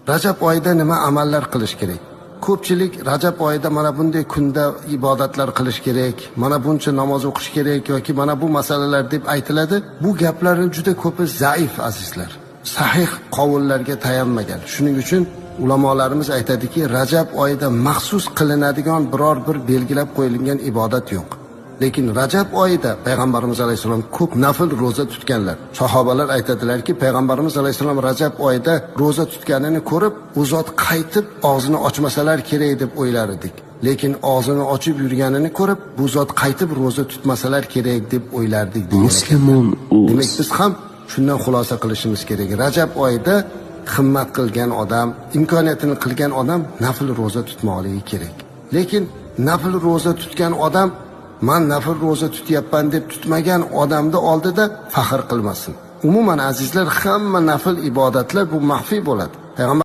Rajab oyida nima amallar qilish kerak? Ko'pchilik Rajab oyida mana bunday kunda ibodatlar qilish kerak, mana buncha namoz o'qish kerak yoki mana bu masalalar deb aytiladi. Bu gaplarning juda ko'pi zaif, azizlar. Sahih qovullarga tayanmagan. Shuning uchun ulamolarimiz aytadiki, Rajab oyida maxsus qilinadigan biror bir belgilab qo'yilgan ibodat yo'q. Lekin Rajab oyida Payg'ambarimiz alayhisalom ko'p nafl ro'za tutganlar. Sahobalar aytadilarki, Payg'ambarimiz alayhisalom Rajab oyida ro'za tutganini ko'rib, u zot qaytib og'zini ochmasalar kerak deb o'ylar edik. Lekin og'zini ochib yurganini ko'rib, bu zot qaytib ro'za tutmasalar kerak deb o'ylardik degan ekan. Muslimon Demak, uz. biz ham shundan xulosa qilishimiz kerak. Rajab oyida himmat qilgan odam, imkoniyatini qilgan odam nafl ro'za tutmoqligi kerak. Lekin nafl ro'za tutgan odam man nafl ro'za tutyapman deb tutmagan odamni oldida faxr qilmasin. Umuman, azizlar, hamma nafl ibodatlar bu maxfiy bo'ladi. Payg'ambar